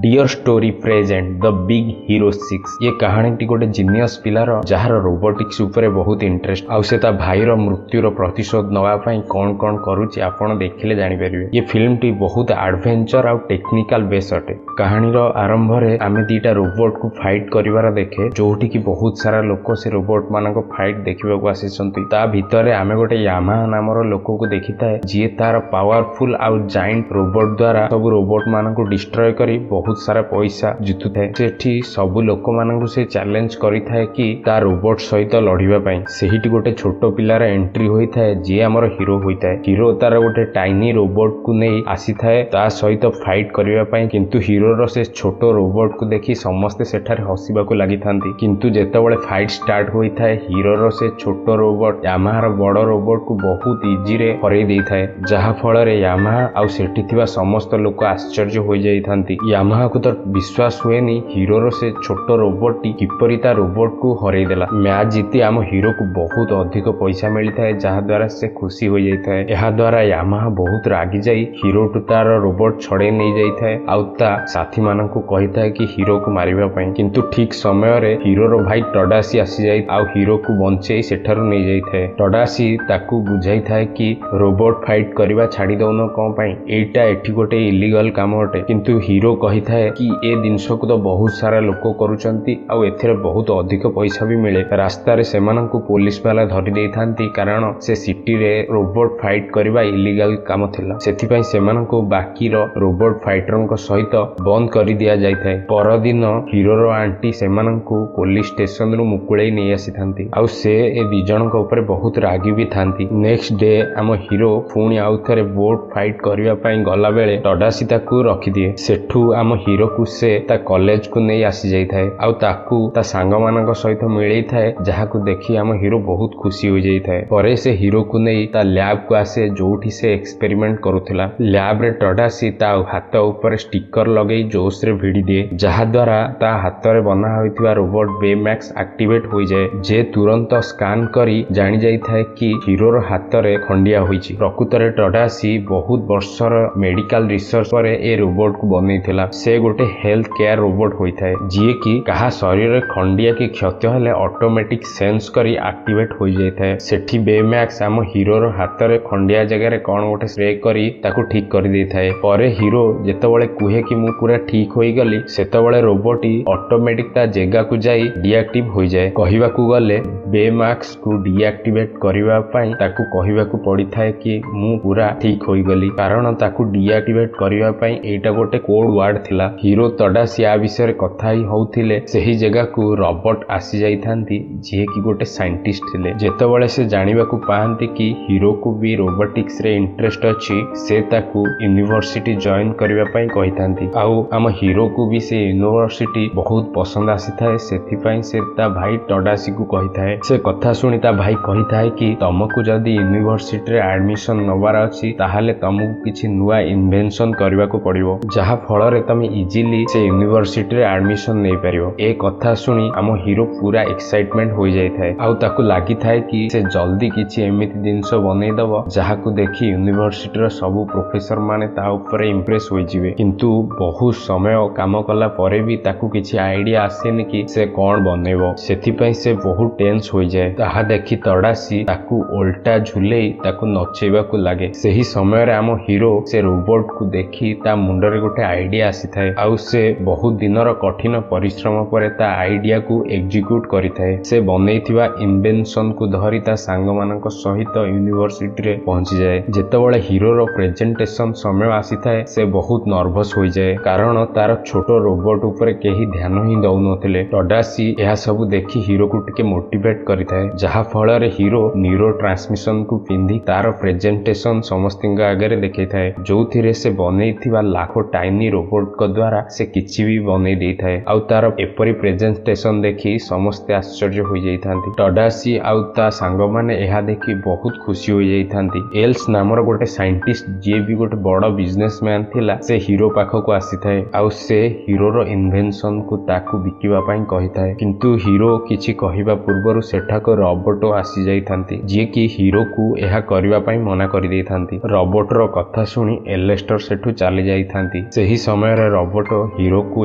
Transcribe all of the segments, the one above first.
Dear story present the big hero 6। ଏ କାହାଣୀଟି ଗୋଟେ genius ପିଲାର, ଯାହାର ରୋବୋଟିକ୍ସ ଉପରେ ବହୁତ ଇଣ୍ଟରେଷ୍ଟ, ଆଉ ସେ ତା ଭାଇର ମୃତ୍ୟୁର ପ୍ରତିଶୋଧ ନେବା ପାଇଁ କ'ଣ କ'ଣ କରୁଛି ଆପଣ ଦେଖିଲେ ଜାଣିପାରିବେ। ଏ ଫିଲ୍ମଟି ବହୁତ ଆଡଭେଞ୍ଚର ଆଉ ଟେକ୍ନିକାଲ ବେସ୍ ଅଟେ। କାହାଣୀର ଆରମ୍ଭରେ ଆମେ ଦିଟା ରୋବୋଟକୁ ଫାଇଟ୍ କରିବାର ଦେଖେ, ଯୋଉଠିକି ବହୁତ ସାରା ଲୋକ ସେ ରୋବୋଟ ମାନଙ୍କ ଫାଇଟ୍ ଦେଖିବାକୁ ଆସିଛନ୍ତି। ତା ଭିତରେ ଆମେ ଗୋଟେ ୟାମାହା ନାମର ଲୋକକୁ ଦେଖିଥାଏ, ଯିଏ ତାର ପାୱାରଫୁଲ ଆଉ ଜାଇଣ୍ଟ ରୋବୋଟ ଦ୍ୱାରା ସବୁ ରୋବୋଟ ମାନଙ୍କୁ ଡିଷ୍ଟ୍ରୟ କରି ବହୁତ ସାରା ପଇସା ଜିତୁଥାଏ। ସେଠି ସବୁ ଲୋକମାନଙ୍କୁ ସେ ଚ୍ୟାଲେଞ୍ଜ କରିଥାଏ କି ତା ରୋବୋଟ ସହିତ ଲଢିବା ପାଇଁ। ସେଇଠି ଗୋଟେ ଛୋଟ ପିଲାର ଏଣ୍ଟ୍ରି ହୋଇଥାଏ, ଯିଏ ଆମର ହିରୋ ହୋଇଥାଏ। ହିରୋ ତାର ଗୋଟେ ଟାଇନି ରୋବୋଟକୁ ନେଇ ଆସିଥାଏ ତା ସହିତ ଫାଇଟ୍ କରିବା ପାଇଁ। କିନ୍ତୁ ହିରୋର ସେ ଛୋଟ ରୋବୋଟକୁ ଦେଖି ସମସ୍ତେ ସେଠାରେ ହସିବାକୁ ଲାଗିଥାନ୍ତି। କିନ୍ତୁ ଯେତେବେଳେ ଫାଇଟ୍ ଷ୍ଟାର୍ଟ ହୋଇଥାଏ, ହିରୋର ସେ ଛୋଟ ରୋବୋଟ ୟାମାହାର ବଡ ରୋବୋଟକୁ ବହୁତ ଇଜିରେ ହରେଇ ଦେଇଥାଏ, ଯାହା ଫଳରେ ୟାମାହା ଆଉ ସେଠି ଥିବା ସମସ୍ତ ଲୋକ ଆଶ୍ଚର୍ଯ୍ୟ ହୋଇଯାଇଥାନ୍ତି। ୟାମାହାକୁ ତ ବିଶ୍ୱାସ ହୁଏନି, ହିରୋର ସେ ଛୋଟ ରୋବୋଟଟି କିପରି ତା ରୋବୋଟକୁ ହରେଇ ଦେଲା। ମ୍ୟାଚ୍ ଜିତି ଆମ ହିରୋକୁ ବହୁତ ଅଧିକ ପଇସା ମିଳିଥାଏ, ଯାହା ଦ୍ୱାରା ସେ ଖୁସି ହୋଇଯାଇଥାଏ। ଏହା ଦ୍ୱାରା ୟାମାହା ବହୁତ ରାଗିଯାଇ ହିରୋଠୁ ତାର ରୋବୋଟ ଛଡେଇ ନେଇଯାଇଥାଏ ଆଉ ତା ସାଥୀମାନଙ୍କୁ କହିଥାଏ କି ହିରୋକୁ ମାରିବା ପାଇଁ। କିନ୍ତୁ ଠିକ ସମୟରେ ହିରୋର ଭାଇ ଟଡାସି ଆସିଯାଇ ଆଉ ହିରୋକୁ ବଞ୍ଚେଇ ସେଠାରୁ ନେଇଯାଇଥାଏ। ଟଡାସି ତାକୁ ବୁଝାଇଥାଏ କି ରୋବୋଟ ଫାଇଟ୍ କରିବା ଛାଡି ଦଉନ କଣ ପାଇଁ, ଏଇଟା ଏଠି ଗୋଟେ ଇଲିଗାଲ କାମ ଅଟେ। କିନ୍ତୁ ହିରୋ କହିଥାଏ କି ଏ ଜିନିଷକୁ ତ ବହୁତ ସାରା ଲୋକ କରୁଛନ୍ତି ଆଉ ଏଥିରେ ବହୁତ ଅଧିକ ପଇସା ବି ମିଳେ। ରାସ୍ତାରେ ସେମାନଙ୍କୁ ପୋଲିସ ବାଲା ଧରି ଦେଇଥାନ୍ତି, କାରଣ ସେ ସିଟିରେ ରୋବୋଟ ଫାଇଟ୍ କରିବା ଇଲିଗାଲ କାମ ଥିଲା। ସେଥିପାଇଁ ସେମାନଙ୍କୁ ବାକିର ରୋବୋଟ ଫାଇଟରଙ୍କ ସହିତ ବନ୍ଦ କରି ଦିଆଯାଇଥାଏ। ପରଦିନ ହିରୋର ଆଣ୍ଟି ସେମାନଙ୍କୁ ପୋଲିସ ଷ୍ଟେସନରୁ ମୁକୁଳେଇ ନେଇ ଆସିଥାନ୍ତି ଆଉ ସେ ଏ ଦି ଜଣଙ୍କ ଉପରେ ବହୁତ ରାଗି ବି ଥାନ୍ତି। ନେକ୍ସଟ ଡେ ଆମ ହିରୋ ପୁଣି ଆଉ ଥରେ ବୋଟ ଫାଇଟ୍ କରିବା ପାଇଁ ଗଲା ବେଳେ ଟଡାସି ତାକୁ ରଖିଦିଏ। ସେଠୁ ଆମ ହିରୋକୁ ସେ ତା କଲେଜକୁ ନେଇ ଆସିଯାଇଥାଏ ଆଉ ତାକୁ ତା ସାଙ୍ଗମାନଙ୍କ ସହିତ ମିଳେଇଥାଏ, ଯାହାକୁ ଦେଖି ଆମ ହିରୋ ବହୁତ ଖୁସି ହୋଇଯାଇଥାଏ। ପରେ ସେ ହିରୋକୁ ନେଇ ତା ଲ୍ୟାବକୁ ଆସେ, ଯୋଉଠି ସେ ଏକ୍ସପେରିମେଣ୍ଟ କରୁଥିଲା। ଲ୍ୟାବରେ ଟଡାସି ତା ହାତ ଉପରେ ଷ୍ଟିକର ଲଗେଇ ଜୋସରେ ଭିଡି ଦିଏ, ଯାହା ଦ୍ୱାରା ତା ହାତରେ ବନା ହୋଇଥିବା ରୋବୋଟ ବେମ୍ୟାକ୍ସ ଆକ୍ଟିଭେଟ ହୋଇଯାଏ, ଯେ ତୁରନ୍ତ ସ୍କାନ କରି ଜାଣି ଯାଇଥାଏ କି ହିରୋର ହାତରେ ଖଣ୍ଡିଆ ହୋଇଛି। ପ୍ରକୃତରେ ଟଡାସି ବହୁତ ବର୍ଷର ମେଡିକାଲ ରିସର୍ଚ୍ଚ ପରେ ଏ ରୋବୋଟକୁ ବନେଇଥିଲା। ସେ ଗୋଟେ ହେଲ୍ଥ କେୟାର ରୋବୋଟ ହୋଇଥାଏ, ଯିଏକି କାହା ଶରୀରରେ ଖଣ୍ଡିଆ କି କ୍ଷତ ହେଲେ ଅଟୋମେଟିକ ସେନ୍ସ କରି ଆକ୍ଟିଭେଟ ହୋଇଯାଇଥାଏ। ସେଠି ବେମ୍ୟାକ୍ସ ଆମ ହିରୋର ହାତରେ ଖଣ୍ଡିଆ ଜାଗାରେ କଣ ଗୋଟେ ସ୍ପ୍ରେ କରି ତାକୁ ଠିକ କରିଦେଇଥାଏ। ପରେ ହିରୋ ଯେତେବେଳେ କୁହେ କି ମୁଁ ପୁରା ଠିକ ହୋଇଗଲି, ସେତେବେଳେ ରୋବୋଟଟି ଅଟୋମେଟିକ ତା ଜେଗାକୁ ଯାଇ ଡିଆକ୍ଟିଭ ହୋଇଯାଏ। କହିବାକୁ ଗଲେ ବେମାକ୍ସକୁ ଡିଆକ୍ଟିଭେଟ କରିବା ପାଇଁ ତାକୁ କହିବାକୁ ପଡିଥାଏ କି ମୁଁ ପୁରା ଠିକ ହୋଇଗଲି, କାରଣ ତାକୁ ଡିଆକ୍ଟିଭେଟ କରିବା ପାଇଁ ଏଇଟା ଗୋଟେ କୋଡ ୱାର୍ଡ ଥିଲା। ହିରୋ ତଡାସି ୟା ବିଷୟରେ କଥା ହିଁ ହଉଥିଲେ, ସେହି ଜାଗାକୁ ରବର୍ଟ ଆସିଯାଇଥାନ୍ତି, ଯିଏକି ଗୋଟେ ସାଇଣ୍ଟିଷ୍ଟ ଥିଲେ। ଯେତେବେଳେ ସେ ଜାଣିବାକୁ ପାଆନ୍ତି କି ହିରୋକୁ ବି ରୋବୋଟିକ୍ସରେ ଇଣ୍ଟରେଷ୍ଟ ଅଛି, ସେ ତାକୁ ୟୁନିଭର୍ସିଟି ଜଏନ କରିବା ପାଇଁ କହିଥାନ୍ତି। ଆଉ ଆମ ହିରୋକୁ ବି ସେ ୟୁନିଭର୍ସିଟି ବହୁତ ପସନ୍ଦ ଆସିଥାଏ, ସେଥିପାଇଁ ସେ ତା ଭାଇ ଟଡାସିକୁ କହିଥାଏ। ସେ କଥା ଶୁଣି ତା ଭାଇ କହିଥାଏ କି ତମକୁ ଯଦି ୟୁନିଭର୍ସିଟିରେ ଆଡମିସନ ନବାର ଅଛି, ତାହେଲେ ତମକୁ କିଛି ନୂଆ ଇନଭେନସନ କରିବାକୁ ପଡିବ, ଯାହା ଫଳରେ ତମେ ଇଜିଲି ସେ ୟୁନିଭର୍ସିଟିରେ ଆଡମିସନ ନେଇପାରିବ। ଏ କଥା ଶୁଣି ଆମ ହିରୋ ପୁରା ଏକ୍ସାଇଟମେଣ୍ଟ ହୋଇଯାଇଥାଏ ଆଉ ତାକୁ ଲାଗିଥାଏ କି ସେ ଜଲ୍ଦି କିଛି ଏମିତି ଜିନିଷ ବନେଇଦବ ଯାହାକୁ ଦେଖି ୟୁନିଭର୍ସିଟିର ସବୁ ପ୍ରଫେସର ମାନେ ତା ଉପରେ ଇମ୍ପ୍ରେସ ହୋଇଯିବେ। କିନ୍ତୁ ବହୁତ ସମୟ କାମ କଲା ପରେ ବି ତାକୁ କିଛି ଆଇଡିଆ ଆସେନି କି ସେ କଣ ବନେଇବ। ସେଥିପାଇଁ ସେ ବହୁତ ଟେନ୍ସ ହୋଇଯାଏ। ତାହା ଦେଖି ତଡାସି ତାକୁ ଓଲଟା ଝୁଲେଇ ତାକୁ ନଚେଇବାକୁ ଲାଗେ। ସେହି ସମୟରେ ଆମ ହିରୋ ସେ ରୋବୋଟକୁ ଦେଖି ତା ମୁଣ୍ଡରେ ଗୋଟେ ଆଇଡିଆ ଆସିଥାଏ ଆଉ ସେ ବହୁତ ଦିନର କଠିନ ପରିଶ୍ରମ ପରେ ତା ଆଇଡିଆକୁ ଏକ୍ଜିକ୍ୟୁଟ କରିଥାଏ। ସେ ବନେଇଥିବା ଇନଭେନସନକୁ ଧରି ତା ସାଙ୍ଗମାନଙ୍କ ସହିତ ୟୁନିଭର୍ସିଟିରେ ପହଞ୍ଚିଯାଏ। ଯେତେବେଳେ ହିରୋର ପ୍ରେଜେଣ୍ଟେସନ ସମୟ ଆସିଥାଏ, ସେ ବହୁତ ନର୍ଭସ ହୋଇଯାଏ, କାରଣ ତାର ଛୋଟ ରୋବୋଟ ଉପରେ କେହି ଧ୍ୟାନ ହିଁ ଦଉନଥିଲେ। ଟଡାସି ଏହା ସବୁ ଦେଖି ହିରୋକୁ ଟିକେ ମୋଟିଭେଟ କରିଥାଏ, ଯାହା ଫଳରେ ହିରୋ ନ୍ୟୁରୋ ଟ୍ରାନ୍ସମିଶନକୁ ପିନ୍ଧି ତାର ପ୍ରେଜେଣ୍ଟେସନ ସମସ୍ତଙ୍କ ଆଗରେ ଦେଖେଇଥାଏ, ଯୋଉଥିରେ ସେ ବନେଇଥିବା ଲାଖୋ ଟାଇନି ରୋବୋଟଙ୍କ ଦ୍ୱାରା ସେ କିଛି ବି ବନେଇ ଦେଇଥାଏ। ଆଉ ତାର ଏପରି ପ୍ରେଜେଣ୍ଟେସନ ଦେଖି ସମସ୍ତେ ଆଶ୍ଚର୍ଯ୍ୟ ହୋଇଯାଇଥାନ୍ତି। ଟଡାସି ଆଉ ତା ସାଙ୍ଗମାନେ ଏହା ଦେଖି ବହୁତ ଖୁସି ହୋଇଯାଇଥାନ୍ତି। ଏଲ୍ସ ନାମର ଗୋଟେ ସାଇଣ୍ଟିଷ୍ଟ, ଯିଏ ବି ଗୋଟେ ବଡ ବିଜନେସମ୍ୟାନ ଥିଲା, ସେ ହିରୋ ପାଖକୁ ଆସିଥାଏ ଆଉ ସେ ହିରୋର ଇନଭେନସନକୁ ତାକୁ ବିକିବା ପାଇଁ କହିଥାଏ। କିନ୍ତୁ ହିରୋ କିଛି କହିବା ପୂର୍ବରୁ ସେଠାକୁ ରବୋଟ ଆସିଯାଇଥାନ୍ତି, ଯିଏକି ହିରୋକୁ ଏହା କରିବା ପାଇଁ ମନା କରିଦେଇଥାନ୍ତି। ରବୋଟର କଥା ଶୁଣି ଏଲେଷ୍ଟର ସେଠୁ ଚାଲି ଯାଇଥାନ୍ତି। ସେହି ସମୟରେ ଶେଷରେ ରୋବୋଟ ହିରୋକୁ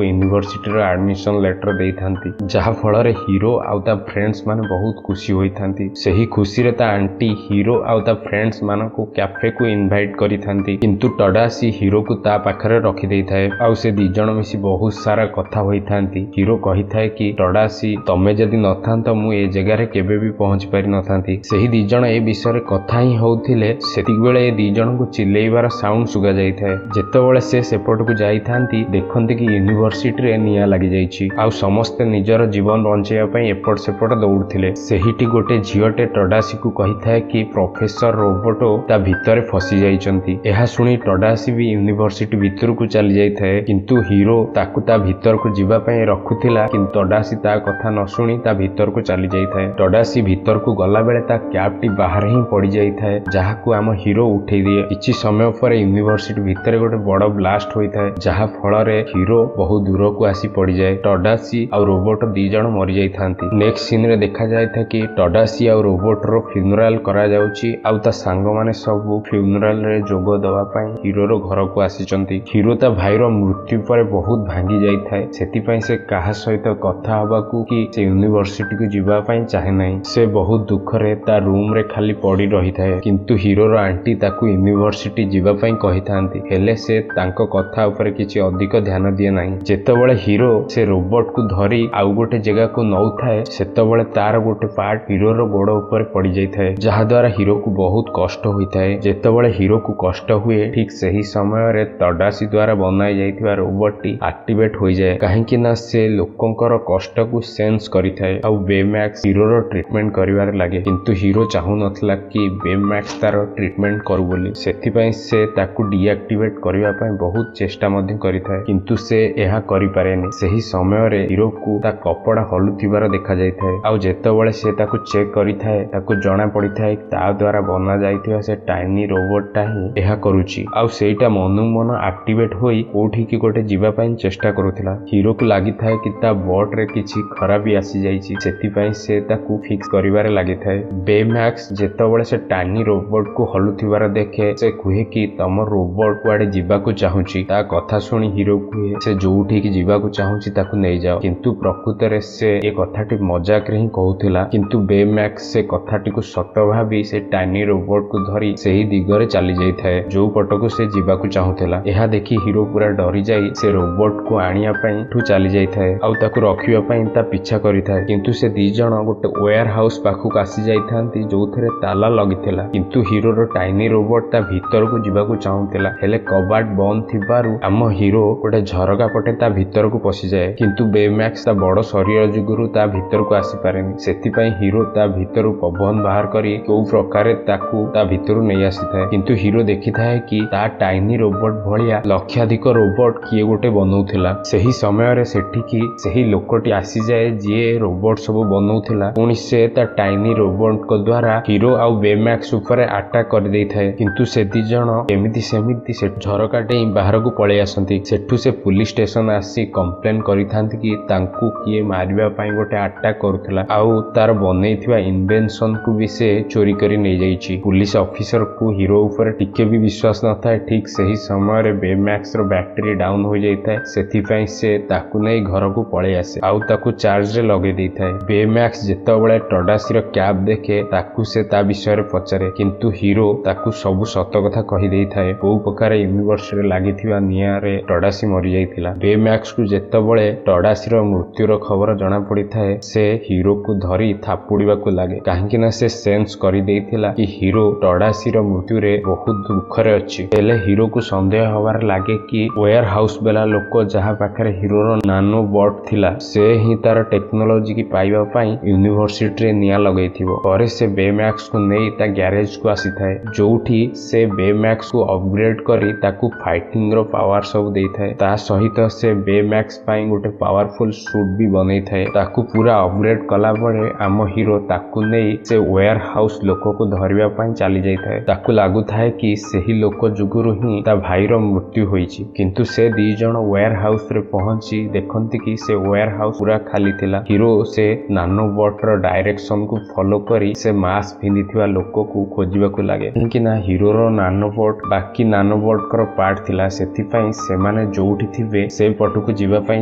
ୟୁନିଭର୍ସିଟିର ଆଡମିସନ ଲେଟର ଦେଇଥାନ୍ତି, ଯାହା ଫଳରେ ହିରୋ ଆଉ ତା ଫ୍ରେଣ୍ଡସ୍ ମାନେ ବହୁତ ଖୁସି ହୋଇଥାନ୍ତି। ସେହି ଖୁସିରେ ତା ଆଣ୍ଟି ହିରୋ ଆଉ ତା ଫ୍ରେଣ୍ଡସ୍ ମାନଙ୍କୁ କ୍ୟାଫେକୁ ଇନଭାଇଟ୍ କରିଥାନ୍ତି, କିନ୍ତୁ ଟଡାସି ହିରୋକୁ ତା ପାଖରେ ରଖିଦେଇଥାଏ ଆଉ ସେ ଦି ଜଣ ମିଶି ବହୁତ ସାରା କଥା ହୋଇଥାନ୍ତି। ହିରୋ କହିଥାଏ କି ଟଡାସି, ତମେ ଯଦି ନଥାନ୍ତ ମୁଁ ଏ ଜାଗାରେ କେବେ ବି ପହଞ୍ଚି ପାରିନଥାନ୍ତି। ସେହି ଦି ଜଣ ଏ ବିଷୟରେ କଥା ହିଁ ହଉଥିଲେ, ସେତିକିବେଳେ ଏ ଦି ଜଣଙ୍କୁ ଚିଲେଇବାର ସାଉଣ୍ଡ ଶୁଗା ଯାଇଥାଏ। ଯେତେବେଳେ ସେ ସେପଟକୁ ଯାଇଥାନ୍ତି, ଦେଖନ୍ତି କି ୟୁନିଭର୍ସିଟିରେ ନିଆଁ ଲାଗିଯାଇଛି ଆଉ ସମସ୍ତେ ନିଜର ଜୀବନ ବଞ୍ଚେଇବା ପାଇଁ ଏପଟ ସେପଟ ଦୌଡୁଥିଲେ। ସେହିଠି ଗୋଟେ ଝିଅଟେ ଟଡାସିକୁ କହିଥାଏ କି ପ୍ରଫେସର ରୋବୋଟୋ ତା ଭିତରେ ଫସି ଯାଇଛନ୍ତି। ଏହା ଶୁଣି ଟଡାସି ବି ୟୁନିଭର୍ସିଟି ଭିତରକୁ ଚାଲି ଯାଇଥାଏ, କିନ୍ତୁ ହିରୋ ତାକୁ ତା ଭିତରକୁ ଯିବା ପାଇଁ ରଖୁଥିଲା, କିନ୍ତୁ ଟଡାସି ତା କଥା ନ ଶୁଣି ତା ଭିତରକୁ ଚାଲି ଯାଇଥାଏ। ଟଡାସି ଭିତରକୁ ଗଲାବେଳେ ତା କ୍ୟାପ୍ଟି ବାହାରେ ହିଁ ପଡି ଯାଇଥାଏ, ଯାହାକୁ ଆମ ହିରୋ ଉଠେଇ ଦିଏ। କିଛି ସମୟ ପରେ ୟୁନିଭର୍ସିଟି ଭିତରେ ଗୋଟେ ବଡ ବ୍ଲାଷ୍ଟ ହୋଇଥାଏ, ଯାହା ଫଳରେ ହିରୋ ବହୁ ଦୂରକୁ ଆସି ପଡିଯାଏ। ଟଡାସି ଆଉ ରୋବୋଟ ଦି ଜଣ ମରିଯାଇଥାନ୍ତି। ନେକ୍ସଟ ସିନରେ ଦେଖାଯାଇଥାଏ କି ଟଡାସି ଆଉ ରୋବୋଟର ଫ୍ୟୁନରାଲ କରାଯାଉଛି ଆଉ ତା ସାଙ୍ଗମାନେ ସବୁ ଫ୍ୟୁନରାଲରେ ଯୋଗ ଦେବା ପାଇଁ ହିରୋର ଘରକୁ ଆସିଛନ୍ତି। ହିରୋ ତା ଭାଇର ମୃତ୍ୟୁ ପରେ ବହୁତ ଭାଙ୍ଗି ଯାଇଥାଏ, ସେଥିପାଇଁ ସେ କାହା ସହିତ କଥା ହବାକୁ କି ସେ ୟୁନିଭର୍ସିଟିକୁ ଯିବା ପାଇଁ ଚାହେଁ ନାହିଁ। ସେ ବହୁତ ଦୁଃଖରେ ତା ରୁମରେ ଖାଲି ପଡି ରହିଥାଏ, କିନ୍ତୁ ହିରୋର ଆଣ୍ଟି ତାକୁ ୟୁନିଭର୍ସିଟି ଯିବା ପାଇଁ କହିଥାନ୍ତି, ହେଲେ ସେ ତାଙ୍କ କଥା ଉପରେ କିଛି ଅଧିକ ଧ୍ୟାନ ଦିଏ ନାହିଁ। ଯେତେବେଳେ ହିରୋ ସେ ରୋବୋଟକୁ ଧରି ଆଉ ଗୋଟେ ଜାଗାକୁ ନଉଥାଏ, ସେତେବେଳେ ତାର ଗୋଟେ ପାର୍ଟ ହିରୋର ଗୋଡ ଉପରେ ପଡିଯାଇଥାଏ, ଯାହାଦ୍ୱାରା ହିରୋକୁ ବହୁତ କଷ୍ଟ ହୋଇଥାଏ। ଯେତେବେଳେ ହିରୋକୁ କଷ୍ଟ ହୁଏ, ଠିକ ସେହି ସମୟରେ ଟଡାସି ଦ୍ୱାରା ବନାଇ ଯାଇଥିବା ରୋବୋଟଟି ଆକ୍ଟିଭେଟ ହୋଇଯାଏ, କାହିଁକି ନା ସେ ଲୋକଙ୍କର କଷ୍ଟକୁ ସେନ୍ସ କରିଥାଏ ଆଉ ବେମ୍ୟାକ୍ସ ହିରୋର ଟ୍ରିଟମେଣ୍ଟ କରିବାରେ ଲାଗେ। କିନ୍ତୁ ହିରୋ ଚାହୁଁନଥିଲା କି ବେମ୍ୟାକ୍ସ ତାର ଟ୍ରିଟମେଣ୍ଟ କରୁ ବୋଲି, ସେଥିପାଇଁ ସେ ତାକୁ ଡିଆକ୍ଟିଭେଟ କରିବା ପାଇଁ ବହୁତ ଚେଷ୍ଟା ମଧ୍ୟ କରିଥାଏ, କିନ୍ତୁ ସେ ଏହା କରିପାରେନି। ସେହି ସମୟରେ ହିରୋକୁ ତା କପଡ଼ା ହଲୁଥିବାର ଦେଖାଯାଇଥାଏ ଆଉ ଯେତେବେଳେ ସେ ତାକୁ ଚେକ୍ କରିଥାଏ, ତାକୁ ଜଣା ପଡିଥାଏ ତା ଦ୍ୱାରା ବନା ଯାଇଥିବା ସେ ଟାଇନି ରୋବୋଟଟା ହିଁ ଏହା କରୁଛି ଆଉ ସେଇଟା ମନକୁ ମନ ଆକ୍ଟିଭେଟ ହୋଇ କୋଉଠିକି ଗୋଟେ ଯିବା ପାଇଁ ଚେଷ୍ଟା କରୁଥିଲା। ହିରୋକୁ ଲାଗିଥାଏ କି ତା ବଟରେ କିଛି ଖରାପି ଆସିଯାଇଛି, ସେଥିପାଇଁ ସେ ତାକୁ ଫିକ୍ସ କରିବାରେ ଲାଗିଥାଏ। ବେମ୍ୟାକ୍ସ ଯେତେବେଳେ ସେ ଟାଇନି ରୋବୋଟକୁ ହଲୁଥିବାର ଦେଖେ, ସେ କୁହେ କି ତମ ରୋବୋଟ କୁଆଡେ ଯିବାକୁ ଚାହୁଁଛି। ତା କଥା ଶୁଣି ହିରୋ କୁହେ ସେ ଯୋଉଠିକି ଯିବାକୁ ଚାହୁଁଛି ତାକୁ ନେଇଯାଅ, କିନ୍ତୁ ପ୍ରକୃତରେ ସେ ଏ କଥାଟି ମଜାକରେ ହିଁ କହୁଥିଲା। କିନ୍ତୁ ବେମ୍ୟାକ୍ସ ସେ କଥାଟିକୁ ସତ ଭାବି ସେ ଟାଇନି ରୋବୋଟକୁ ଧରି ସେହି ଦିଗରେ ଚାଲି ଯାଇଥାଏ ଯୋଉ ପଟକୁ ସେ ଯିବାକୁ ଚାହୁଁଥିଲା। ଏହା ଦେଖି ହିରୋ ପୁରା ଡରିଯାଇ ସେ ରୋବୋଟକୁ ଆଣିବା ପାଇଁ ଏଠୁ ଚାଲି ଯାଇଥାଏ ଆଉ ତାକୁ ରଖିବା ପାଇଁ ତା ପିଛା କରିଥାଏ। କିନ୍ତୁ ସେ ଦି ଜଣ ଗୋଟେ ୱେୟାର ହାଉସ ପାଖକୁ ଆସି ଯାଇଥାନ୍ତି ଯୋଉଥିରେ ତାଲା ଲାଗିଥିଲା, କିନ୍ତୁ ହିରୋର ଟାଇନି ରୋବୋଟ ତା ଭିତରକୁ ଯିବାକୁ ଚାହୁଁଥିଲା, ହେଲେ କବାଟ ବନ୍ଦ ଥିବାରୁ ଆମ ହିରୋ ଗୋଟେ ଝରକା ପଟେ ତା ଭିତରକୁ ପଶିଯାଏ। କିନ୍ତୁ ବେମ୍ୟାକ୍ସ ତା ବଡ ଶରୀର ଯୋଗୁରୁ ତା ଭିତରକୁ ଆସିପାରେନି, ସେଥିପାଇଁ ହିରୋ ତା ଭିତରୁ ପବନ ବାହାର କରି କୋଉ ପ୍ରକାରେ ତାକୁ ତା ଭିତରୁ ନେଇ ଆସିଥାଏ। କିନ୍ତୁ ହିରୋ ଦେଖିଥାଏ କି ତା ଟାଇନି ରୋବୋଟ ଭଳିଆ ଲକ୍ଷାଧିକ ରୋବୋଟ କିଏ ଗୋଟେ ବନଉଥିଲା। ସେହି ସମୟରେ ସେଠିକି ସେହି ଲୋକଟି ଆସିଯାଏ ଯିଏ ରୋବୋଟ ସବୁ ବନଉଥିଲା। ପୁଣି ସେ ତା ଟାଇନି ରୋବୋଟଙ୍କ ଦ୍ୱାରା ହିରୋ ଆଉ ବେମ୍ୟାକ୍ସ ଉପରେ ଆଟାକ୍ କରିଦେଇଥାଏ, କିନ୍ତୁ ସେ ଦି ଜଣ ଏମିତି ସେମିତି ସେ ଝରକା ଡେଇଁ ବାହାରକୁ ପଳେଇ ଆସନ୍ତି। ସେଠୁ ସେ ପୁଲିସ ଷ୍ଟେସନ ଆସି କମ୍ପ୍ଲେନ କରିଥାନ୍ତି କି ତାଙ୍କୁ କିଏ ମାରିବା ପାଇଁ ଗୋଟେ ଆଟାକ୍ କରୁଥିଲା ଆଉ ତାର ବନେଇଥିବା ଇନଭେନସନକୁ ବି ସେ ଚୋରି କରି ନେଇଯାଇଛି। ପୁଲିସ ଅଫିସରକୁ ହିରୋ ଉପରେ ଟିକେ ବି ବିଶ୍ୱାସ ନଥାଏ। ଠିକ ସେହି ସମୟରେ ବେମ୍ୟାକ୍ସର ବ୍ୟାଟେରୀ ଡାଉନ ହୋଇଯାଇଥାଏ, ସେଥିପାଇଁ ସେ ତାକୁ ନେଇ ଘରକୁ ପଳେଇ ଆସେ ଆଉ ତାକୁ ଚାର୍ଜରେ ଲଗେଇ ଦେଇଥାଏ। ବେମ୍ୟାକ୍ସ ଯେତେବେଳେ ଟଡାସିର କ୍ୟାବ୍ ଦେଖେ, ତାକୁ ସେ ତା ବିଷୟରେ ପଚାରେ, କିନ୍ତୁ ହିରୋ ତାକୁ ସବୁ ସତ କଥା କହିଦେଇଥାଏ କୋଉ ପ୍ରକାର ୟୁନିଭର୍ସିଟିରେ ଲାଗିଥିବା ନିଆଁରେ ଟଡାସି ମରିଯାଇଥିଲା। ବେମ୍ୟାକ୍ସକୁ ଯେତେବେଳେ ଟଡାସିର ମୃତ୍ୟୁର ଖବର ଜଣା ପଡିଥାଏ, ସେ ହିରୋକୁ ଧରି ଥାପୁଡିବାକୁ ଲାଗେ, କାହିଁକି ନା ସେ ସେନ୍ସ କରିଦେଇଥିଲା କି ହିରୋ ଟଡାସିର ମୃତ୍ୟୁରେ ବହୁତ ଦୁଃଖରେ ଅଛି। ହେଲେ ହିରୋକୁ ସନ୍ଦେହ ହବାରେ ଲାଗେ କି ୱେୟାର ହାଉସ ବାଲା ଲୋକ ଯାହା ପାଖରେ ହିରୋର ନାନୋ ବଟ୍ ଥିଲା, ସେ ହିଁ ତାର ଟେକ୍ନୋଲୋଜି କି ପାଇବା ପାଇଁ ୟୁନିଭର୍ସିଟିରେ ନିଆଁ ଲଗେଇଥିବ। ପରେ ସେ ବେମ୍ୟାକ୍ସକୁ ନେଇ ତା ଗ୍ୟାରେଜକୁ ଆସିଥାଏ, ଯୋଉଠି ସେ ବେମ୍ୟାକ୍ସକୁ ଅପଗ୍ରେଡ କରି ତାକୁ ଫାଇଟିଂର ପାୱାର ସବୁ ଦେଇଥାଏ। ତା ସହିତ ସେ ବେମ୍ୟାକ୍ସ ପାଇଁ ଗୋଟେ ପାୱାରଫୁଲ ସୁଟ୍ ବି ବନେଇଥାଏ। ତାକୁ ପୁରା ଅପଗ୍ରେଡ କଲା ପରେ ଆମ ହିରୋ ତାକୁ ନେଇ ସେ ୱେୟାର ହାଉସ ଲୋକକୁ ଧରିବା ପାଇଁ ଚାଲି ଯାଇଥାଏ। ତାକୁ ଲାଗୁଥାଏ କି ସେହି ଲୋକ ଯୋଗୁରୁ ହିଁ ତା ଭାଇର ମୃତ୍ୟୁ ହୋଇଛି, କିନ୍ତୁ ସେ ଦି ଜଣ ୱେୟାର ହାଉସରେ ପହଞ୍ଚି ଦେଖନ୍ତି କି ସେ ୱେୟାର ହାଉସ ପୁରା ଖାଲି ଥିଲା। ହିରୋ ସେ ନାନୋବଟର ଡାଇରେକ୍ସନକୁ ଫଲୋ କରି ସେ ମାସ୍କ ପିନ୍ଧିଥିବା ଲୋକକୁ ଖୋଜିବାକୁ ଲାଗେ, କାହିଁକି ନା ହିରୋର ନାନୋବଟ ବାକି ନାନୋବଟଙ୍କର ପାର୍ଟ ଥିଲା, ସେଥିପାଇଁ ସେମାନେ ଯୋଉଠି ଥିବେ ସେ ପଟକୁ ଯିବା ପାଇଁ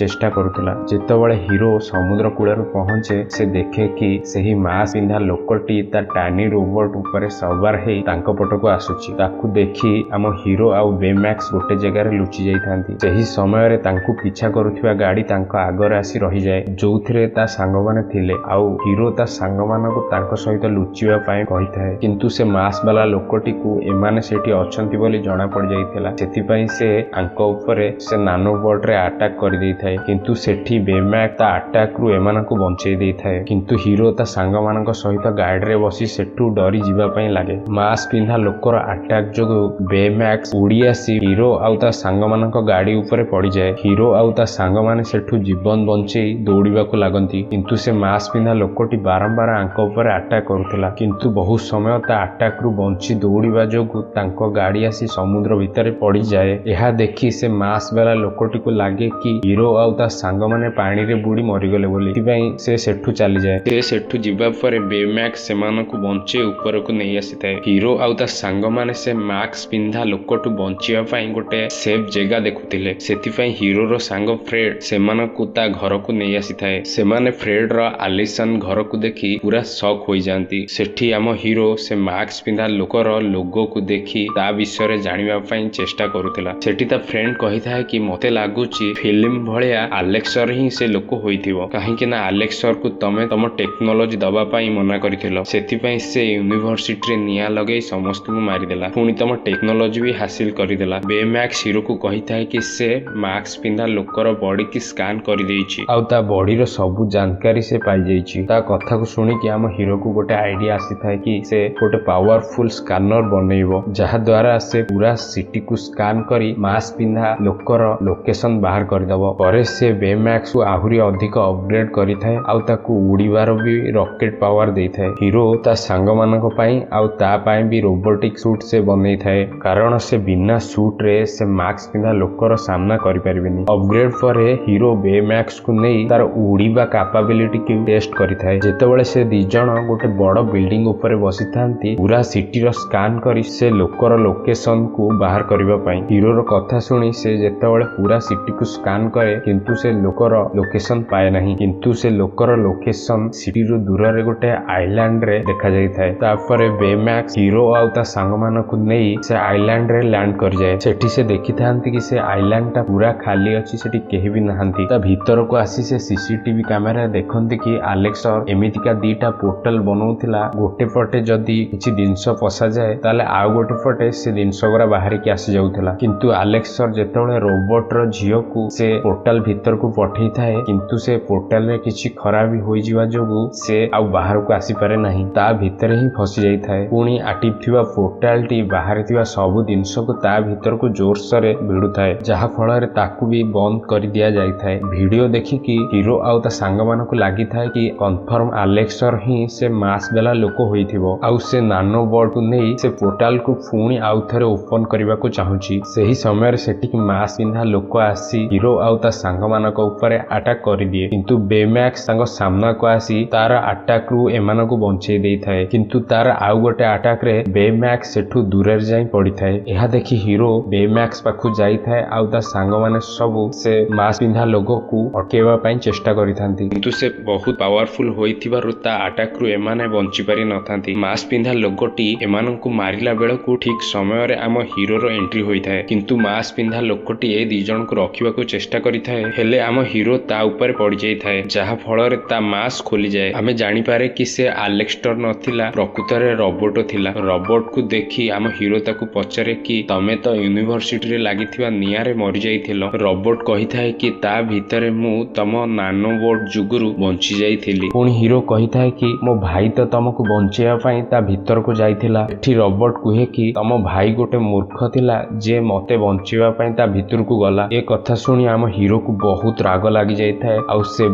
ଚେଷ୍ଟା କରୁଥିଲା। ଯେତେବେଳେ ହିରୋ ସମୁଦ୍ର କୂଳରେ ପହଞ୍ଚେ, ସେ ଦେଖେ କି ସେହି ମାସ୍କ ପିନ୍ଧା ଲୋକଟି ତା ଟାଇନି ରୋବୋଟ ଉପରେ ସବାର ହେଇ ତାଙ୍କ ପଟକୁ ଆସୁଛି। ତାକୁ ଦେଖି ଆମ ହିରୋ ଆଉ ବେମ୍ୟାକ୍ସ ଗୋଟେ ଜାଗାରେ ଲୁଚି ଯାଇଥାନ୍ତି। ସେହି ସମୟରେ ତାଙ୍କୁ ପିଛା କରୁଥିବା ଗାଡି ତାଙ୍କ ଆଗରେ ଆସି ରହିଯାଏ, ଯୋଉଥିରେ ତା ସାଙ୍ଗମାନେ ଥିଲେ। ଆଉ ହିରୋ ତା ସାଙ୍ଗମାନଙ୍କୁ ତାଙ୍କ ସହିତ ଲୁଚିବା ପାଇଁ କହିଥାଏ, କିନ୍ତୁ ସେ ମାସ୍କ ବାଲା ଲୋକଟିକୁ ଏମାନେ ସେଠି ଅଛନ୍ତି ବୋଲି ଜଣା ପଡିଯାଇଥିଲା। ସେଥିପାଇଁ ସେ ଆଙ୍କ ଉପରେ ସେ ନାନୋବୋଟ ରେ ଆଟାକ୍ କରିଦେଇଥାଏ, କିନ୍ତୁ ସେଠି ବେମ୍ୟାକ୍ ତା ଆଟାକ୍ ରୁ ଏମାନଙ୍କୁ ବଞ୍ଚେଇ ଦେଇଥାଏ। କିନ୍ତୁ ହିରୋ ତା ସାଙ୍ଗମାନଙ୍କ ସହିତ ଗାଡିରେ ବସି ସେଠୁ ଡରି ଯିବା ପାଇଁ ଲାଗେ। ମାସ୍କ ପିନ୍ଧା ଲୋକର ଆଟାକ୍ ଯୋଗୁ ବେମ୍ୟାକ୍ସ ଉଡି ଆସି ହିରୋ ଆଉ ତା ସାଙ୍ଗମାନଙ୍କ ଗାଡି ଉପରେ ପଡିଯାଏ। ହିରୋ ଆଉ ତା ସାଙ୍ଗମାନେ ସେଠୁ ଜୀବନ ବଞ୍ଚେଇ ଦୌଡ଼ିବାକୁ ଲାଗନ୍ତି, କିନ୍ତୁ ସେ ମାସ୍କ ପିନ୍ଧା ଲୋକଟି ବାରମ୍ବାର ଆଙ୍କ ଉପରେ ଆଟାକ୍ କରୁଥିଲା। କିନ୍ତୁ ବହୁତ ସମୟ ତା ଆଟାକ୍ ରୁ ବଞ୍ଚି ଦୌଡ଼ିବା ଯୋଗୁ ତାଙ୍କ ଗାଡି ଆସି ସମୁଦ୍ର ଭିତରେ ପଡିଯାଏ। ଏହା ଦେଖି ସେ ମାସ୍କ ବାଲା ଲୋକଟିକୁ ଲାଗେ କି ହିରୋ ଆଉ ତା ସାଙ୍ଗମାନେ ପାଣିରେ ବୁଡି ମରିଗଲେ ବୋଲି, ସେଥିପାଇଁ ସେ ସେଠୁ ଚାଲିଯାଏ। ସେ ସେଠୁ ଯିବା ପରେ ବେମ୍ୟାକ୍ସ ସେମାନଙ୍କୁ ବଞ୍ଚେଇ ଉପରକୁ ନେଇ ଆସିଥାଏ। ହିରୋ ଆଉ ତା ସାଙ୍ଗମାନେ ସେ ମାସ୍କ ପିନ୍ଧା ଲୋକଠୁ ବଞ୍ଚିବା ପାଇଁ ଗୋଟେ ସେଫ୍ ଜାଗା ଦେଖୁଥିଲେ। ସେଥିପାଇଁ ହିରୋର ସାଙ୍ଗ ଫ୍ରେଡ ସେମାନଙ୍କୁ ତା ଘରକୁ ନେଇ ଆସିଥାଏ। ସେମାନେ ଫ୍ରେଡର ଆଲିସାନ ଘରକୁ ଦେଖି ପୁରା ସକ୍ ହୋଇଯାଆନ୍ତି। ସେଠି ଆମ ହିରୋ ସେ ମାସ୍କ ପିନ୍ଧା ଲୋକର ଲୋଗୋକୁ ଦେଖି ତା ବିଷୟରେ ଜାଣିବା ପାଇଁ ଚେଷ୍ଟା କରୁଥିଲା। ସେଠି ତା ଫ୍ରେଣ୍ଡ କହିଥାଏ କି ମତେ ଲାଗୁଛି ଫିଲ୍ମ ଭଳିଆ ଆଲେକ୍ସର ହିଁ ସେ ଲୋକ ହୋଇଥିବ, କାହିଁକି ନା ଆଲେକ୍ସରକୁ ତମେ ତମ ଟେକ୍ନୋଲୋଜି ଦବା ପାଇଁ ମନା କରିଥିଲ, ସେଥିପାଇଁ ସେ ୟୁନିଭର୍ସିଟିରେ ନିଆଁ ଲଗେଇ ସମସ୍ତଙ୍କୁ ମାରିଦେଲା, ପୁଣି ତମ ଟେକ୍ନୋଲୋଜି ବି ହାସିଲ କରିଦେଲା। ବେମ୍ୟାକ୍ସ ହିରୋକୁ କହିଥାଏ କି ସେ ମାସ୍କ ପିନ୍ଧା ଲୋକର ବଡିକି ସ୍କାନ କରିଦେଇଛି ଆଉ ତା ବଡିର ସବୁ ଜାନକାରୀ ସେ ପାଇଯାଇଛି। ତା କଥାକୁ ଶୁଣିକି ଆମ ହିରୋକୁ ଗୋଟେ ଆଇଡିଆ ଆସିଥାଏ କି ସେ ଗୋଟେ ପାୱାରଫୁଲ ସ୍କାନର ବନେଇବ, ଯାହା ଦ୍ୱାରା ସେ ପୁରା ସିଟିକୁ ସ୍କାନ କରି ମାସ୍କ ପିନ୍ଧା ଲୋକର ଲୋକେସନ ବାହାର କରିଦବ। ପରେ ସେ ବେମ୍ୟାକ୍ସକୁ ଆହୁରି ଅଧିକ ଅପଗ୍ରେଡ କରିଥାଏ ଆଉ ତାକୁ ଉଡ଼ିବାର ବି ରକେଟ ପାୱାର ଦେଇଥାଏ। ହିରୋ ତା ସାଙ୍ଗମାନଙ୍କ ପାଇଁ ଆଉ ତା ପାଇଁ ବି ରୋବୋଟିକ ସୁଟ୍ ସେ ବନେଇଥାଏ, କାରଣ ସେ ବିନା ସୁଟ୍ ରେ ସେ ମାସ୍କ ପିନ୍ଧା ଲୋକର ସାମ୍ନା କରିପାରିବେନି। ଅପଗ୍ରେଡ ପରେ ହିରୋ ବେମ୍ୟାକ୍ସକୁ ନେଇ ତାର ଉଡ଼ିବା କାପାବିଲିଟିକୁ ଟେଷ୍ଟ କରିଥାଏ। ଯେତେବେଳେ ସେ ଦି ଜଣ ଗୋଟେ ବଡ ବିଲ୍ଡିଂ ଉପରେ ବସିଥାନ୍ତି, ପୁରା ସିଟିର ସ୍କାନ କରି ସେ ଲୋକର ଲୋକେସନକୁ ବାହାର କରିବା ପାଇଁ। ହିରୋର କଥା ଶୁଣି ସେ ଯେତେବେଳେ ପୁରା ସିଟିକୁ ସ୍କାନ କରେ, କିନ୍ତୁ ସେ ଲୋକର ଲୋକେସନ ପାଏ ନାହିଁ। କିନ୍ତୁ ସେ ଲୋକର ଲୋକେସନ ସିଟିରୁ ଦୂରରେ ଗୋଟେ ଆଇଲ୍ୟାଣ୍ଡରେ ଦେଖାଯାଇଥାଏ। ତାପରେ ବେମ୍ୟାକ୍ସ ହିରୋ ଆଉ ତା ସାଙ୍ଗମାନଙ୍କୁ ନେଇ ସେ ଆଇଲ୍ୟାଣ୍ଡରେ ଲ୍ୟାଣ୍ଡ କରିଯାଏ। ସେଠି ସେ ଦେଖିଥାନ୍ତି କି ସେ ଆଇଲ୍ୟାଣ୍ଡ ଟା ପୁରା ଖାଲି ଅଛି, ସେଠି କେହି ବି ନାହାନ୍ତି। ତା ଭିତରକୁ ଆସି ସେ ସିସିଟିଭି କ୍ୟାମେରା ଦେଖନ୍ତି କି ଆଲେକ୍ସର ଏମିତିକା ଦିଟା ପୋର୍ଟାଲ ବନଉଥିଲା, ଗୋଟେ ପଟେ ଯଦି କିଛି ଜିନିଷ ପଶାଯାଏ ତାହେଲେ ଆଉ ଗୋଟେ ପଟେ ସେ ଜିନିଷ ଗୁରା ବାହାରିକି ଆସି ଯାଉଥିଲା। କିନ୍ତୁ ଆଲେକ୍ସର ଯେତେବେଳେ ରୋବୋଟର ଝିଅକୁ ସେ ପୋର୍ଟାଲ ଭିତରକୁ ପଠେଇଥାଏ, କିନ୍ତୁ ସେ ପୋର୍ଟାଲରେ କିଛି ଖରାପ ହୋଇଯିବା ଯୋଗୁ ସେ ଆଉ ବାହାରକୁ ଆସିପାରେ ନାହିଁ, ତା ଭିତରେ ହିଁ ଫସି ଯାଇଥାଏ। ପୁଣି ଆକ୍ଟିଭ ଥିବା ପୋର୍ଟାଲଟି ବାହାରେ ଥିବା ସବୁ ଜିନିଷକୁ ତା ଭିତରକୁ ଜୋରସୋରେ ଭିଡୁଥାଏ, ଯାହା ଫଳରେ ତାକୁ ବି ବନ୍ଦ କରି ଦିଆଯାଇଥାଏ। ଭିଡିଓ ଦେଖିକି ହିରୋ ଆଉ ତା ସାଙ୍ଗମାନଙ୍କୁ ଲାଗିଥାଏ କି କନଫର୍ମ ଆଲେକ୍ସର ହିଁ ସେ ମାସ୍କ ବାଲା ଲୋକ ହୋଇଥିବ ଆଉ ସେ ନାନୋବଟକୁ ନେଇ ସେ ପୋର୍ଟାଲକୁ ପୁଣି ଆଉ ଥରେ ଓପନ କରିବାକୁ ଚାହୁଁଛି। ସେହି ସମୟରେ ସେଠିକି ମାସ୍କ ପିନ୍ଧା ଲୋକ ଆସି ହିରୋ ଆଉ ତା ସାଙ୍ଗମାନଙ୍କ ଉପରେ ଆଟାକ୍ କରିଦିଏ, କିନ୍ତୁ ବେମ୍ୟାକ୍ସ ତାଙ୍କ ସାମ୍ନାକୁ ଆସି ତାର ଆଟାକ୍ ରୁ ଏମାନଙ୍କୁ ବଞ୍ଚେଇ ଦେଇଥାଏ। କିନ୍ତୁ ତାର ଆଉ ଗୋଟେ ଆଟାକ୍ ରେ ବେମ୍ୟାକ୍ସ ସେଠୁ ଦୂରରେ ଯାଇ ପଡିଥାଏ। ଏହା ଦେଖି ହିରୋ ବେମ୍ୟାକ୍ସ ପାଖକୁ ଯାଇଥାଏ ଆଉ ତା ସାଙ୍ଗମାନେ ସବୁ ସେ ମାସ୍କ ପିନ୍ଧା ଲୋକକୁ ଅଟକେଇବା ପାଇଁ ଚେଷ୍ଟା କରିଥାନ୍ତି, କିନ୍ତୁ ସେ ବହୁତ ପାୱାରଫୁଲ ହୋଇଥିବାରୁ ତା ଆଟାକ୍ ରୁ ଏମାନେ ବଞ୍ଚି ପାରି ନଥାନ୍ତି। ମାସ୍କ ପିନ୍ଧା ଲୋକଟି ଏମାନଙ୍କୁ ମାରିଲା ବେଳକୁ ଠିକ ସମୟରେ ଆମ ହିରୋର ଏଣ୍ଟ୍ରି ହୋଇଥାଏ, କିନ୍ତୁ ମାସ୍କ ପିନ୍ଧା ଲୋକଟି ଏ ଦି ଜଣଙ୍କୁ ରଖିବାକୁ ଚେଷ୍ଟା କରିଥାଏ, ହେଲେ ଆମ ହିରୋ ତା ଉପରେ ପଡିଯାଇଥାଏ, ଯାହା ଫଳରେ ତା ମାସ୍କ ଖୋଲିଯାଏ। ଆମେ ଜାଣିପାରେ କି ସେ ଆଲେକ୍ସଟର ନଥିଲା, ପ୍ରକୃତରେ ରୋବୋଟ ଥିଲା। ରୋବୋଟକୁ ଦେଖି ଆମ ହିରୋ ତାକୁ ପଚାରେ କି ତମେ ତ ୟୁନିଭର୍ସିଟିରେ ଲାଗିଥିବା ନିଆଁରେ ମରିଯାଇଥିଲ। ରୋବୋଟ କହିଥାଏ କି ତା ଭିତରେ ମୁଁ ତମ ନାନୋବୋଟ ଯୁଗରୁ ବଞ୍ଚି ଯାଇଥିଲି। ପୁଣି ହିରୋ କହିଥାଏ କି ମୋ ଭାଇ ତ ତମକୁ ବଞ୍ଚେଇବା ପାଇଁ ତା ଭିତରକୁ ଯାଇଥିଲା। ଏଠି ରୋବୋଟ କୁହେ କି ତମ ଭାଇ ଗୋଟେ ମୂର୍ଖ ଥିଲା ଯେ ମତେ ବଞ୍ଚେଇବା ପାଇଁ ତା ଭିତରକୁ ଗଲା। ଏ କଥା ଶୁଣି ଆମ ହିରୋକୁ ବହୁତ ରାଗ ଲାଗି ଯାଇଥାଏ ଆଉ ସେ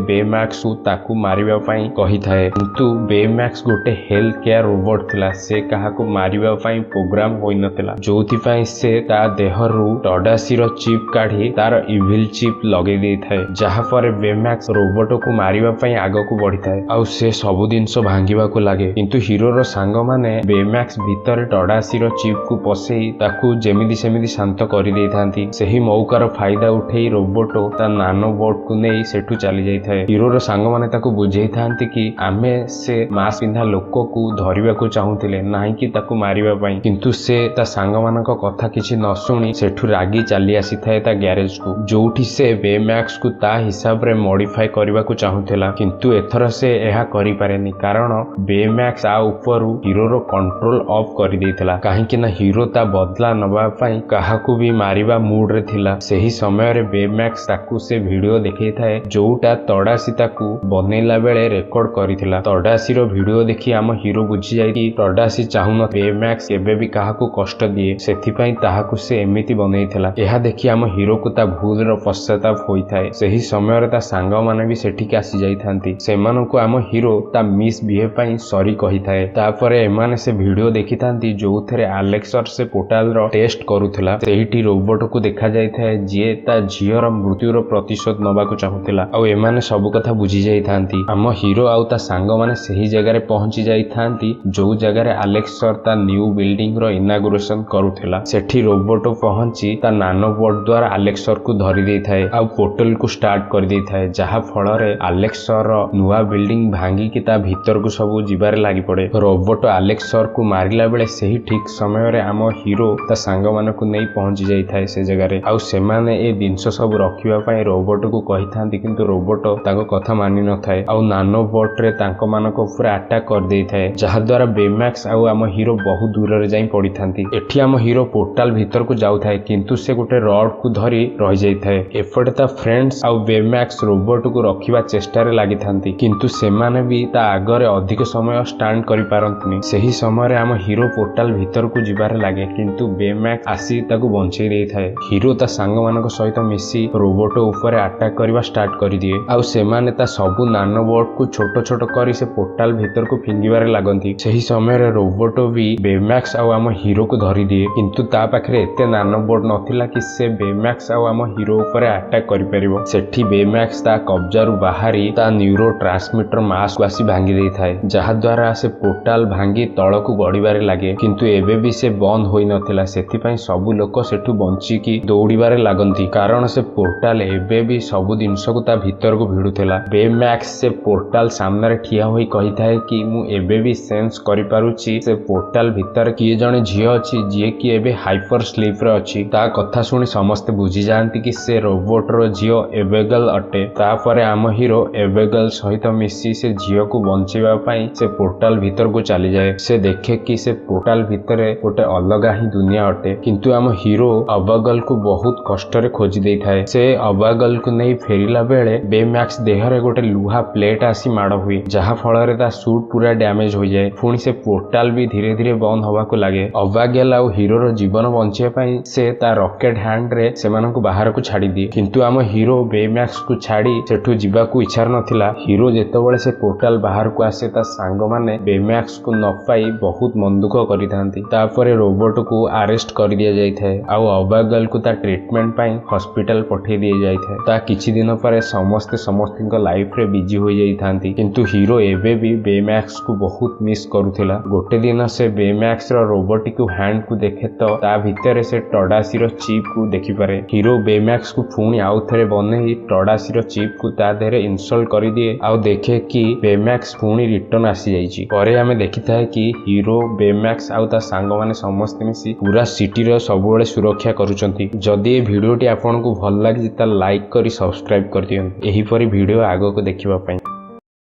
ବେମ୍ୟାକ୍ସକୁ ତାକୁ ମାରିବା ପାଇଁ କହିଥାଏ। କିନ୍ତୁ ବେମ୍ୟାକ୍ସ ଗୋଟେ ହେଲ୍ଥ କେୟାର ରୋବୋଟ ଥିଲା, ସେ କାହାକୁ ମାରିବା ପାଇଁ ପ୍ରୋଗ୍ରାମ ହୋଇନଥିଲା, ଯୋଉଥିପାଇଁ ସେ ତା ଦେହରୁ ଟଡାସିର ଚିପ୍ କାଢି ତାର ଇଭିଲ ଚିପ୍ ଲଗେଇ ଦେଇଥାଏ, ଯାହା ପରେ ବେମ୍ୟାକ୍ସ ରୋବୋଟକୁ ମାରିବା ପାଇଁ ଆଗକୁ ବଢିଥାଏ ଆଉ ସେ ସବୁ ଜିନିଷ ଭାଙ୍ଗିବାକୁ ଲାଗେ। କିନ୍ତୁ ହିରୋର ସାଙ୍ଗମାନେ ବେମ୍ୟାକ୍ସ ଭିତରେ ଟଡାସିର ଚିପ୍ କୁ ପଶେଇ ତାକୁ ଯେମିତି ସେମିତି ଶାନ୍ତ କରିଦେଇଥାନ୍ତି। ଯାଇଥାନ୍ତି। ସେହି ମୌକାର ଫାଇଦା ଉଠେଇ ରୋବୋଟୋ ତା ନାନୋବୋଟ କୁ ନେଇ ସେଠୁ ଚାଲି ଯାଇଥାଏ। ହିରୋର ସାଙ୍ଗମାନେ ତାକୁ ବୁଝେଇଥାନ୍ତି କି ଆମେ ସେ ମାସ୍କ ପିନ୍ଧା ଲୋକକୁ ଧରିବାକୁ ଚାହୁଁଥିଲେ, ନାହିଁ କି ତାକୁ ମାରିବା ପାଇଁ। କିନ୍ତୁ ସେ ତା ସାଙ୍ଗମାନଙ୍କ କଥା କିଛି ନ ଶୁଣି ସେଠୁ ରାଗି ଚାଲି ଆସିଥାଏ ତା ଗ୍ୟାରେଜକୁ, ଯୋଉଠି ସେ ବେମ୍ୟାକ୍ସ କୁ ତା ହିସାବରେ ମଡିଫାଏ କରିବାକୁ ଚାହୁଁଥିଲା। କିନ୍ତୁ ଏଥର ସେ ଏହା କରିପାରେନି, କାରଣ ବେମ୍ୟାକ୍ସ ତା ଉପରୁ ହିରୋର କଣ୍ଟ୍ରୋଲ ଅଫ୍ କରିଦେଇଥିଲା। କାହିଁକି ନା ହିରୋ ତା ବଦଲା ନବା ପାଇଁ କାହାକୁ ବି ମାରିବା ମୁଡରେ ଥିଲା। ସେହି ସମୟରେ ବେମ୍ୟାକ୍ସ ତାକୁ ସେ ଭିଡିଓ ଦେଖେଇଥାଏ ଯୋଉଟା ତଡାସି ତାକୁ ବନେଇଲା ବେଳେ ରେକର୍ଡ କରିଥିଲା। ତଡାସିର ଭିଡିଓ ଦେଖି ଆମ ହିରୋ ବୁଝିଯାଏ କି ତଡାସି ଚାହୁଁନ ବେମ୍ୟାକ୍ସ କେବେ ବି କାହାକୁ କଷ୍ଟ ଦିଏ, ସେଥିପାଇଁ ତାହାକୁ ସେ ଏମିତି ବନେଇଥିଲା। ଏହା ଦେଖି ଆମ ହିରୋକୁ ତା ଭୁଲର ପଶ୍ଚାତାପ ହୋଇଥାଏ। ସେହି ସମୟରେ ତା ସାଙ୍ଗମାନେ ବି ସେଠିକି ଆସି ଯାଇଥାନ୍ତି। ସେମାନଙ୍କୁ ଆମ ହିରୋ ତା ମିସ୍ ବିହେଭ ପାଇଁ ସରି କହିଥାଏ। ତାପରେ ଏମାନେ ସେ ଭିଡିଓ ଦେଖିଥାନ୍ତି ଯୋଉଥିରେ ଆଲେକ୍ସର ସେ ପୋର୍ଟାଲର ଟେଷ୍ଟ କରୁଥିଲା। ସେଇଠି ରୋବୋଟକୁ ଦେଖାଯାଇଥାଏ ଯିଏ ତା ଝିଅର ମୃତ୍ୟୁର ପ୍ରତିଶୋଧ ନବାକୁ ଚାହୁଁଥିଲା। ଆଉ ଏମାନେ ସବୁ କଥା ବୁଝି ଯାଇଥାନ୍ତି। ଆମ ହିରୋ ଆଉ ତା ସାଙ୍ଗମାନେ ସେହି ଜାଗାରେ ପହଞ୍ଚି ଯାଇଥାନ୍ତି ଯୋଉ ଜାଗାରେ ଆଲେକ୍ସର ତା ନ୍ୟୁ ବିଲ୍ଡିଂ ର ଇନାଗୁରେସନ କରୁଥିଲା। ସେଠି ରୋବୋଟ ପହଞ୍ଚି ତା ନାନୋବୋଟ ଦ୍ୱାରା ଆଲେକ୍ସରକୁ ଧରି ଦେଇଥାଏ ଆଉ ପୋର୍ଟାଲକୁ ଷ୍ଟାର୍ଟ କରିଦେଇଥାଏ, ଯାହା ଫଳରେ ଆଲେକ୍ସର ନୂଆ ବିଲ୍ଡିଂ ଭାଙ୍ଗିକି ତା ଭିତରକୁ ସବୁ ଯିବାରେ ଲାଗିପଡେ। ରୋବୋଟ ଆଲେକ୍ସରକୁ ମାରିଲା ବେଳେ ସେହି ଠିକ ସମୟରେ ଆମ ହିରୋ ତା ସାଙ୍ଗମାନଙ୍କୁ ନେଇ ପହଞ୍ଚି ଯାଇଥାଏ ସେ ଜାଗାରେ। ଆଉ ସେମାନେ ଏ ଜିନିଷ ସବୁ ରଖିବା ପାଇଁ ରୋବୋଟକୁ କହିଥାନ୍ତି, କିନ୍ତୁ ରୋବୋଟ ତାଙ୍କ କଥା ମାନି ନଥାଏ ଆଉ ନାନୋବୋଟରେ ତାଙ୍କ ମାନଙ୍କ ଉପରେ ଆଟାକ୍ କରିଦେଇଥାଏ, ଯାହାଦ୍ୱାରା ବେମ୍ୟାକ୍ସ ଆଉ ଆମ ହିରୋ ବହୁ ଦୂରରେ ଯାଇ ପଡିଥାନ୍ତି। ଏଠି ଆମ ହିରୋ ପୋର୍ଟାଲ ଭିତରକୁ ଯାଉଥାଏ, କିନ୍ତୁ ସେ ଗୋଟେ ରଡ୍ କୁ ଧରି ରହିଯାଇଥାଏ। ଏପଟେ ତା ଫ୍ରେଣ୍ଡସ୍ ଆଉ ବେମ୍ୟାକ୍ସ ରୋବୋଟକୁ ରଖିବା ଚେଷ୍ଟାରେ ଲାଗିଥାନ୍ତି, କିନ୍ତୁ ସେମାନେ ବି ତା ଆଗରେ ଅଧିକ ସମୟ ଷ୍ଟାଣ୍ଡ କରିପାରନ୍ତିନି। ସେହି ସମୟରେ ଆମ ହିରୋ ପୋର୍ଟାଲ ଭିତରକୁ ଯିବାରେ ଲାଗେ, କିନ୍ତୁ ବେମ୍ୟାକ୍ସ ଆସି ତାକୁ ବଞ୍ଚେଇ ଦେଇଥାଏ। ହିରୋ ତା ସାଙ୍ଗମାନଙ୍କ ସହିତ ମିଶି ରୋବୋଟ ଉପରେ ଆଟାକ୍ କରିବା ଷ୍ଟାର୍ଟ କରିଦିଏ ଆଉ ସେମାନେ ତା ସବୁ ନାନୋବୋଟକୁ ଛୋଟ ଛୋଟ କରି ସେ ପୋର୍ଟାଲ ଭିତରକୁ ଫିଙ୍ଗିବାରେ ଲାଗନ୍ତି। ସେହି ସମୟରେ ରୋବୋଟ ବି ବେମ୍ୟାକ୍ସ ଆଉ ଆମ ହିରୋକୁ ଧରିଦିଏ, କିନ୍ତୁ ତା ପାଖରେ ଏତେ ନାନୋବୋଟ ନଥିଲା କି ସେ ବେମ୍ୟାକ୍ସ ଆଉ ଆମ ହିରୋ ଉପରେ ଆଟାକ୍ କରିପାରିବ। ସେଠି ବେମ୍ୟାକ୍ସ ତା କବ୍ଜାରୁ ବାହାରି ତା ନ୍ୟୁରୋ ଟ୍ରାନ୍ସମିଟର ମାସ୍କୁ ଆସି ଭାଙ୍ଗି ଦେଇଥାଏ, ଯାହାଦ୍ୱାରା ସେ ପୋର୍ଟାଲ ଭାଙ୍ଗି ତଳକୁ ଗଡ଼ିବାରେ ଲାଗେ। କିନ୍ତୁ ଏବେ ବି ସେ ବନ୍ଦ ହୋଇନଥିଲା, ସେଥିପାଇଁ ସବୁ ଲୋକ ସେଠୁ ବଞ୍ଚିକି ଦୌଡ଼ିବାରେ ଲାଗନ୍ତି, କାରଣ ସେ ପୋର୍ଟାଲ ଏବେ ବି ସବୁ ଜିନିଷକୁ ତା ଭିତରକୁ ଭିଡୁଥିଲା। ବେମ୍ୟାକ୍ସ ସେ ପୋର୍ଟାଲ ସାମ୍ନାରେ ଠିଆ ହୋଇ କହିଥାଏ କି ମୁଁ ଏବେ ବି ସେନ୍ସ କରିପାରୁଛି ସେ ପୋର୍ଟାଲ ଭିତରେ କିଏ ଜଣେ ଝିଅ ଅଛି ଯିଏକି ଏବେ ହାଇପର ସ୍ଲିପରେ ଅଛି। ତା କଥା ଶୁଣି ସମସ୍ତେ ବୁଝିଯାଆନ୍ତି କି ସେ ରୋବୋଟର ଝିଅ ଏବେଗଲ ଅଟେ। ତାପରେ ଆମ ହିରୋ ଏବେଗଲ ସହିତ ମିଶି ସେ ଝିଅକୁ ବଞ୍ଚେଇବା ପାଇଁ ସେ ପୋର୍ଟାଲ ଭିତରକୁ ଚାଲିଯାଏ। ସେ ଦେଖେ କି ସେ ପୋର୍ଟାଲ ଭିତରେ ଗୋଟେ ଅଲଗା ହିଁ ଦୁନିଆ ଅଟେ, କିନ୍ତୁ ଆମ ହିରୋ ଅବାଗଲକୁ ବହୁତ କଷ୍ଟରେ ଖୋଜି ଦେଇଥାଏ। ସେ ଅବାଗଲକୁ ନେଇ ଫେରିଲା ବେଳେ ବେମ୍ୟାକ୍ସ ଦେହରେ ଗୋଟେ ଲୁହା ପ୍ଲେଟ ଆସି ମାଡ଼ ହୁଏ, ଯାହା ଫଳରେ ତା ସୁଟ୍ ପୁରା ଡ୍ୟାମେଜ ହୋଇଯାଏ। ପୁଣି ସେ ପୋର୍ଟାଲ ବି ଧୀରେ ଧୀରେ ବନ୍ଦ ହବାକୁ ଲାଗେ। ଅବାଗେଲ ଆଉ ହିରୋର ଜୀବନ ବଞ୍ଚିବା ପାଇଁ ସେ ତା ରକେଟ ହ୍ୟାଣ୍ଡରେ ସେମାନଙ୍କୁ ବାହାରକୁ ଛାଡ଼ିଦିଏ, କିନ୍ତୁ ଆମ ହିରୋ ବେମ୍ୟାକ୍ସକୁ ଛାଡ଼ି ସେଠୁ ଯିବାକୁ ଇଚ୍ଛା ନଥିଲା। ହିରୋ ଯେତେବେଳେ ସେ ପୋର୍ଟାଲ ବାହାରକୁ ଆସେ ତା ସାଙ୍ଗମାନେ ବେମ୍ୟାକ୍ସକୁ ନ ପାଇ ବହୁତ ମନ ଦୁଃଖ କରିଥାନ୍ତି। ତାପରେ ରୋବୋଟକୁ ଆରେଷ୍ଟ କରିଦିଆଯାଇଥାଏ ଆଉ ଅବାଗଲକୁ ତା ଟ୍ରିଟମେଣ୍ଟ ପାଇଁ ହସ୍ପିଟାଲ ପଠେଇ ଦିଆଯାଇଥାଏ। ତା କିଛି ଦିନ ପରେ ସମସ୍ତେ ସମସ୍ତଙ୍କ ଲାଇଫରେ ବିଜି ହୋଇଯାଇଥାନ୍ତି, କିନ୍ତୁ ହିରୋ ଏବେ ବି ବେମ୍ୟାକ୍ସକୁ ବହୁତ ମିସ୍ କରୁଥିଲା। ଗୋଟେ ଦିନ ସେ ବେମ୍ୟାକ୍ସର ରୋବୋଟିକ ହ୍ୟାଣ୍ଡକୁ ଦେଖେ ତ ତା ଭିତରେ ସେ ଟଡାସିର ଚିପ୍ କୁ ଦେଖିପାରେ। ହିରୋ ବେମ୍ୟାକ୍ସକୁ ପୁଣି ଆଉ ଥରେ ବନେଇ ଟଡାସିର ଚିପ୍ କୁ ତା ଦେହରେ ଇନଷ୍ଟଲ କରିଦିଏ ଆଉ ଦେଖେ କି ବେମ୍ୟାକ୍ସ ପୁଣି ରିଟର୍ନ ଆସିଯାଇଛି। ପରେ ଆମେ ଦେଖିଥାଏ କି ହିରୋ, ବେମ୍ୟାକ୍ସ ଆଉ ତା ସାଙ୍ଗମାନେ ସମସ୍ତେ ମିଶି ପୁରା ସିଟିର ସବୁବେଳେ ସୁରକ୍ଷା କରୁଛନ୍ତି। ଯଦି ଏ ଭିଡିଓଟି ଆପଣଙ୍କୁ ଭଲ ଲାଗିଛି ତାହେଲେ ଲାଇକ୍ କରି ସବସ୍କ୍ରାଇବ କରିଦିଅନ୍ତୁ ଏହିପରି ଭିଡିଓ ଆଗକୁ ଦେଖିବା ପାଇଁ।